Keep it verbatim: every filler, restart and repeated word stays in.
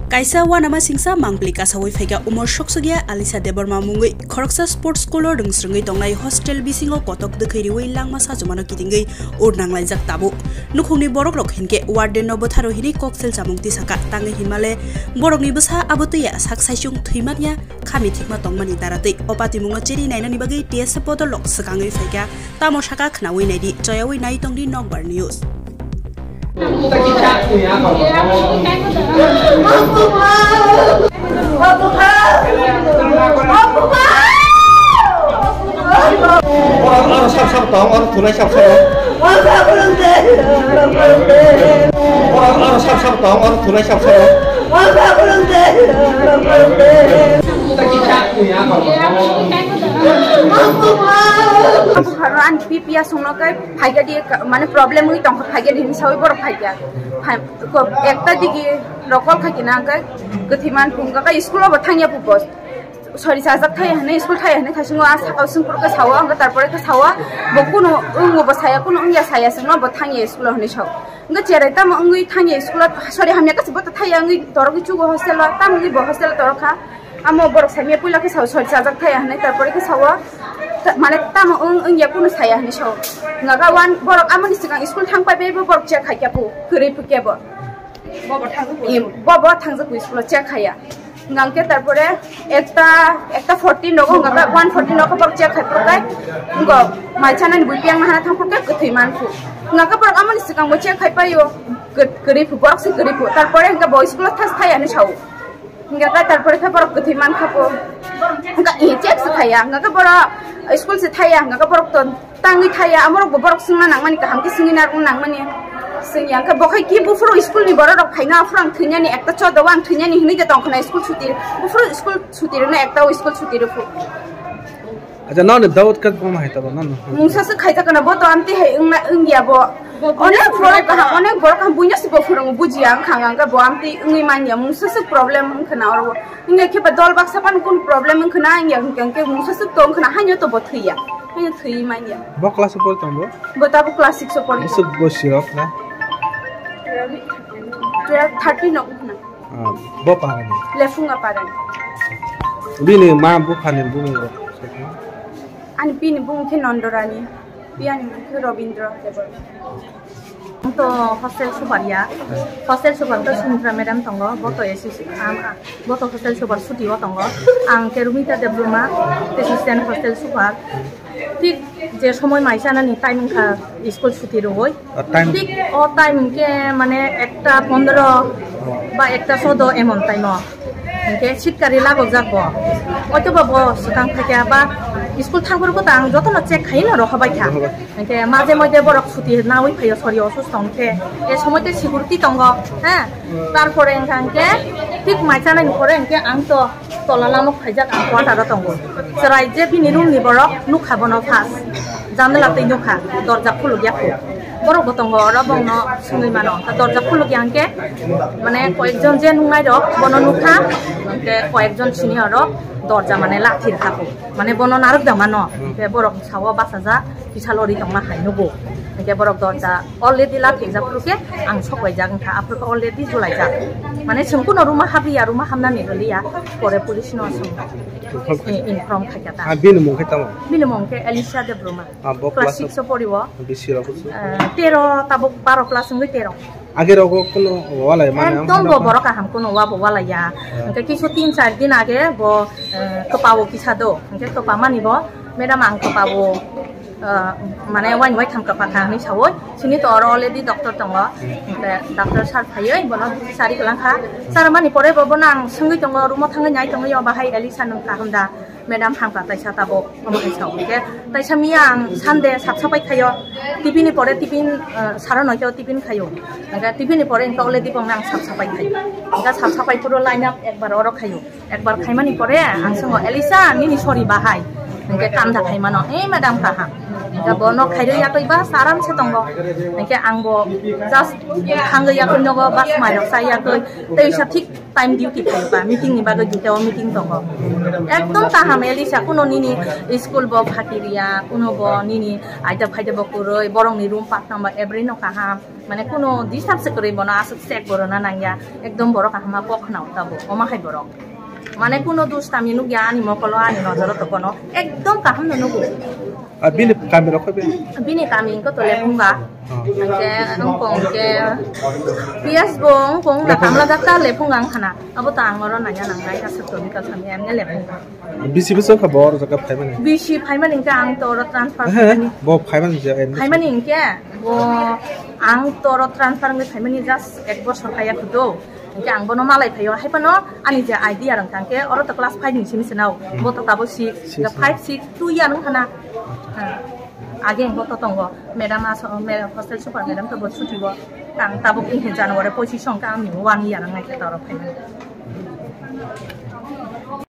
Kaisa uanama singsa mangpili kasaui phaikha umor soksokya Alisa Debbarma mungwi khoroksa sports school-o rwngsrwngwi tongnai hostel bisingo kotok dwkhwi riui langma sajwmano kitingwi ur nanglaijak tabuk. Nukhungni borokrok hinkhe warden-no bwtharo hinwi koksil chamung tisakha, tangwi hinmale borokni bwsa abo twiya sak saichung thwimanya khami thikma tongmani daratwi o patimungo cheri nainani bagwi T S F bodolrok swkangwi phaikha. Tamo saka khnaui naidi, choyaui nai tongdi Nokbar News. Oro, oro sab sab tong, oro thunai sab sab. Oro, oro sab sab tong, oro thunai sab sab. Ani P P S songno kai phaikya di, mane problem wi tongkha, phaikya di hinwi saui borok phaikya. Phai-, ko-, ekta digi rokol khaikhe na hwnkhe kwthwi man phung kha, school-o bo thangya phu bo. Sori chajak thai hwnwi, school thai hwnwi thaisingo a sakao swngphuru khe sao, hwnkhe tarpore khe sao, bo kunu wngo bo saya, kunu wngya saya swngno bo thangya school-o hwnwi sao. Hwnkhe cherai tamo wngwi thangya school-o, sori hamya khe bo to thaiya wngwi torogwi chugo hostel-o, tamo wngwi bo hostel-o torokha. Amo borok saimya puila khe sao sori chajak thaya hwnwi, tarpore khe sao, ta-, mane tamo wng, wngya kunu saya hwnwi sao. Hwnkha khe wan borok amoni swkang school thang pai bai bo borok check khaikya phu, kwrwi phu kebo. Bobo thangjakwi. Em, bobo thangjakwi school-o check khaya. Hwnkha khe tarpore ekta, ekta fourteen rogo hwnkha khe one fourteen rogo borok check khai phuru khe wngkha mai chanani bui piyang hana thang phuru khe kwthwi man phu. Hwnkha khe borok amoni swkang bo check khai paio, kwrwi phu, borok se kwrwi phu. Tarpore hwnkha bo school-o thas thaya hwnwi sao. Hingke khe tarpore khe borok kwthwi man kha po. Hingke i check se thaya, hingke khe borok school se thaya, hingke khe borok to tangwi thaya, amorok bo borok swngna nangmani, kaham khe swngwi narwkna nangmani. Swngya hingke bo khai ki buphuru school ni borok rok phaina, aphuru ang thwinani ekta chodo, ang thwinani hinwi de tong khna school chuti, buphuru school chuti rwna ekta o school chuti rwphu. Acha, nono doubt khe tongma hai tabo, nono. Mungsa se khaijak kana bo to amtwi hai wngna wngya bo. Bo onek borok kaham, onek borok kaham buino se bo phwrwngo bujiya wngkha ang khe bo amtwi wngwi manya mungsa se problem wngkha na oro. Wngya khe ba dol baksa phano kun problem wngkha na wngya hwnkhe mungsa se tong khna haino to bo thwiya. Haino thwiwi manya. Bo class o pori tong bo? Bo tabo class six o pori. Isuk bo sirok na? Twelve thirteen no wngkha na. Ah, bo parani? Lefunga parani. Bini ma buphani bumung rok? Ani bini bumung khe Nondorani, biyani bumung khe Robindra Debbarma. Ang to hostel super ya. Hostel super to Sumitra madam tongo, bo to S S C, am, bo to hostel super chuti o tongo. Ang khe Rumita Debbarma, assistant hostel super. Thik je somoi mai chanani time wngkha school chuti rwui. O time? Thik o time hwnkhe mane ekta pondro ba ekta chodo emon time o. Hwnkhe sitkari lagokjak bo. Oito ba bo swkang phaikha ba school thangphuru khe ta ang jotono check khaino rohobai kha. Rohobai. Hwnkhe maje moide borok chuti naui phaio sori osusto hwnkhe. E somoi tei security tongo, ha? Tarpore wngkha hwnkhe thik mai chanani pore hwnkhe ang to tola lamok phaijak ang quarter o tongo. Chwrai je bini room ni borok nukha bono first. Janala twi nukha, dorja khuluk ya khu. Borok bo tongo oro bongno sungwi mano. Ta dorja khuluk ya hwnkhe mane koyekjon je nungnai rok bono nukha, hwnkhe koyekjon sini oro dorja mane lathi rwkha khu. Mane bono narwk da mano. Hwnkhe borok sao bachajak, kisa lori tongma hai nugo. Hwnkhe borok dorja already lathijak phuru khe ang sokbaijak wngkha, aphuru khe already julaijak. Mane chwng kuno room-o habliya, room-o hamnani rwliya, pore police-no chwng, eh, inform khaikha ta. Ah, bini mung khe tamo? Bini mung khe Elisha Debbarma. Ah, bo class class six-o pori o. Bisi rok? Eh, tero, tabuk baro class wngwi tero. Age rogo kuno walai mane ekdom bo borok kaham kuno wa bo walaiya. Ah. Hwnkhe kisu tin char din age bo, eh, kwpao kisa do. Hwnkhe kwpamani bo, "Madam, ang kwpao, eh, mane waini waitham kwpha kha," hinwi saui. Sini to oro already doctor tongo. Hwnkhe doctor sir phaiwi bono sari kwlangkha. Sir mani pore bo bono ang swngwi tongo, room-o thangwi nai tongwi, "O bahai Elisa nwng kaham da?" Madam, hamkha taisa tabuk, omo hai sao. Hwnkhe taisa miya ang Sunday sap sapai khaio, tiffin ni pore tiffin, eh, sara noito tiffin khaio. Hwnkhe tiffin ni pore hwnkhe already bongno ang sap sapai khaio. Hwnkhe sap sapai phuru line up ekbar oro khaio. Ekbar khaimani pore ang swngo, "Elisa, nini sori bahai?" Hingke kam da khai mano, "Eh, madam, kaham." Hingke bo nok khai rwya koi bus aram se tongo. Hingke ang bo just thangwi yakoi nogo bus mairok sa yakoi. Tei sa thik time duty phaio ba, meeting ni bagwi duita o meeting tongo. Ekdom kaham, Elisha, kuno nini school bo phaki riya, kuno bo nini aida phaida bo kwrwi, borok ni room pak tangba every no kaham. Mane kuno disturb se kwrwi bono aswk check bo rwna nangya. Ekdom borok kaham ma kok khna utabo, oma hai borok. Mane kuno dustami nukya ani mokolo, ani nojoro to bono. Ekdom kaham no nugo. A bini kami rok khe bini? Bini kami wngkha to Lephunga. Oh. Hingke wngkong hingke P S bo wngkong na Lephunga. Tamla gata Lephunga wngkha na. Abo to ang oro nangya nangnai aswk to bika thangya emne Lephunga. Bisi bwswk kha bo oro jaga phaimani? Bisi phaimani hingke ang to oro transfer He, phaimani. Bo phaimani je, admission? Phaimani hingke bo ang to oro transfer wngwi phaimani just ek bosor kaya khudo. Hingke ang bono malai phaio, hai phano ani je idea rang kha, hingke oro to class five ni simi se nao, bo to tabo six, Six, hingke five, six, two year wng khana. Ha. Age bo to tongo, madam aso, madam, hostel super madam to bo chuti bo. Ang tabuk wngkhe January pochis hingke ang ni one year wng nai khe toro phaimani.